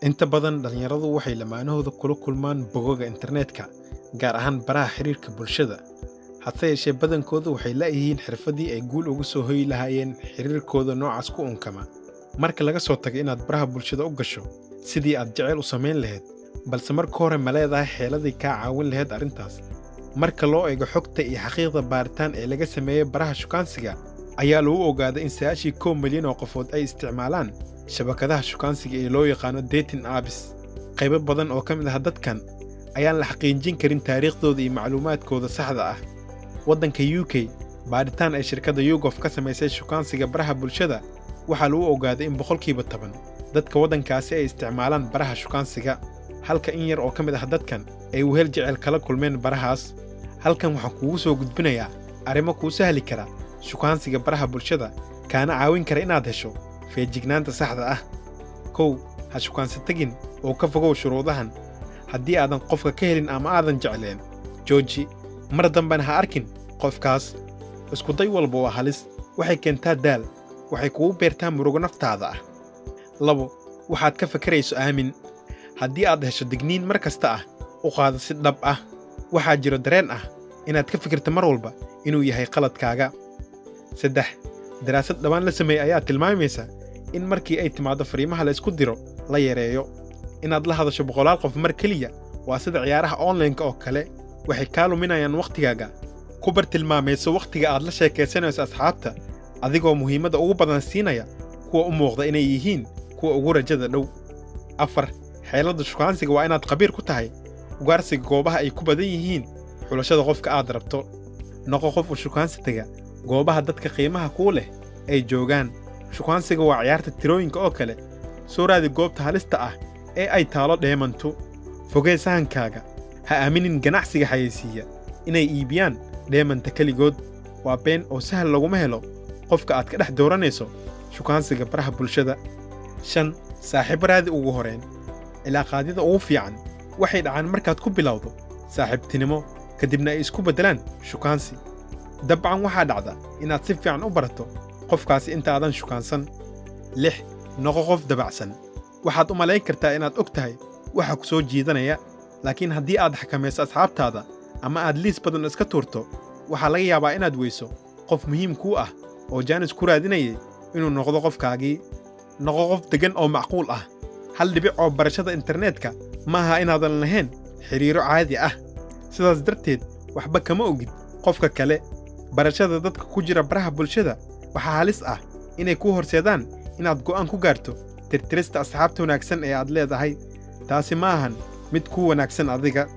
Inta badan dhalinyaradu waxay lamaanahooda kula kulmaan bogagga internetka, gaar ahaan baraha xiriirka bulshada. Hase yeeshee, badankoodu waxay la'yihiin xirfaddii ay guul uga soo hoyi lahaayeen xiriirkooda noocaas ku unkama. Marka laga soo tago inaad baraha bulshada u gasho sidii aad jacayl u samayn lahayd, balse marka hore ma leedahay xeeladii kaa caawin lahayd arrintaas? Marka loo eego xogta iyo xaqiiqda baaritaan ee laga sameeyey baraha shukaansiga, ayaa lagu ogaaday in 91 milyan oo qofood ay isticmaalaan shabakadaha shukaansiga ee loo yaqaano dating apps. Qaybo badan oo ka mid ah dadkan ayaan la xaqiijin karin taariikhdooda iyo macluumaadkooda saxda ah. Waddanka UK, baadhitaan ay shirkadda YouGov ka samaysay shukaansiga baraha bulshada, waxaa lagu ogaaday in 10% dadka waddankaasi ay isticmaalaan baraha shukaansiga, halka in yar oo ka mid ah dadkan ay wehel jecel kala kulmeen barahaas. Halkan waxaan kuugu soo gudbinayaa arrimo kuu sahli kara shukaansiga baraha bulshada, kaana caawin kara inaad hesho feejignaanta saxda ah. 1, ha shukaansi tagin oo ka fogow shuruudahan. Haddii aadan qofka ka helin ama aadan jecleen, jooji, mar dambena ha arkin qofkaas. Isku day walba waa halis, waxay keentaa daal, waxay kugu beertaa murugo naftaada ah. 2, waxaad ka fakarayso aamin. Haddii aad hesho digniin mar kasta ah, u qaado si dhab ah. Waxaa jiro dareen ah inaad ka fikirto mar walba inuu yahay qaladkaaga. 3, daraasad dhawaan la sameeyey ayaa tilmaamaysa in markii ay timaaddo fariimaha la isku diro la yareeyo. Inaad la hadasho boqolaal qof mar keliya waa sida ciyaaraha onlineka oo kale, waxay kaa luminayaan wakhtigaaga. Ku bartilmaamayso wakhtiga aad la sheekaysanayso asxaabta, adigoo muhiimadda ugu badan siinaya kuwa u muuqda inay yihiin kuwa ugu rajada dhow. 4, xeeladda shukaansiga waa inaad khabiir ku tahay ugaarsiga goobaha ay ku badan yihiin xulashada qofka aad rabto. Noqo qof u shukaansi taga goobaha dadka qiimaha kuu leh ay joogaan. Shukaansiga waa ciyaarta tirooyinka oo kale. Soo raadi goobta halista ah ee ay taalo dheemantu. Fogee sahankaaga. Ha aaminin ganacsiga xayeysiiya inay iibiyaan dheemanta keligood. Waa been oo sahal laguma helo qofka aad ka dhex dooranayso shukaansiga baraha bulshada. 5, saaxiibo raadi ugu horeen. Cilaaqaadyada ugu fiican waxay dhacaan markaad ku bilowdo saaxiibtinimo, kadibna ay isku beddelaan shukaansi. Dabcan waxaa dhacda inaad si fiican u barato qofkaasi intaadan shukaansan. 6, noqo qof dabacsan. Waxaad u malayn kartaa inaad og tahay waxa ku soo jiidanaya, laakiin haddii aad xakamayso asxaabtaada ama aad liis badan iska tuurto, waxaa laga yaabaa inaad weyso qof muhiim kuu ah oo jaanis ku raadinayay inuu noqdo qofkaagii. Noqo qof deggan oo macquul ah. Hal dhibic oo barashada internetka ma aha inaadan lahayn xiriiro caadi ah, sidaas darteed waxba kama ogid qofka kale. Barashada dadka ku jira baraha bulshada waxaa halis ah inay kuu horseedaan inaad go'aan ku gaarto tirtirista asxaabta wanaagsan ee aad leedahay. Taasi ma ahan mid kuu wanaagsan adiga.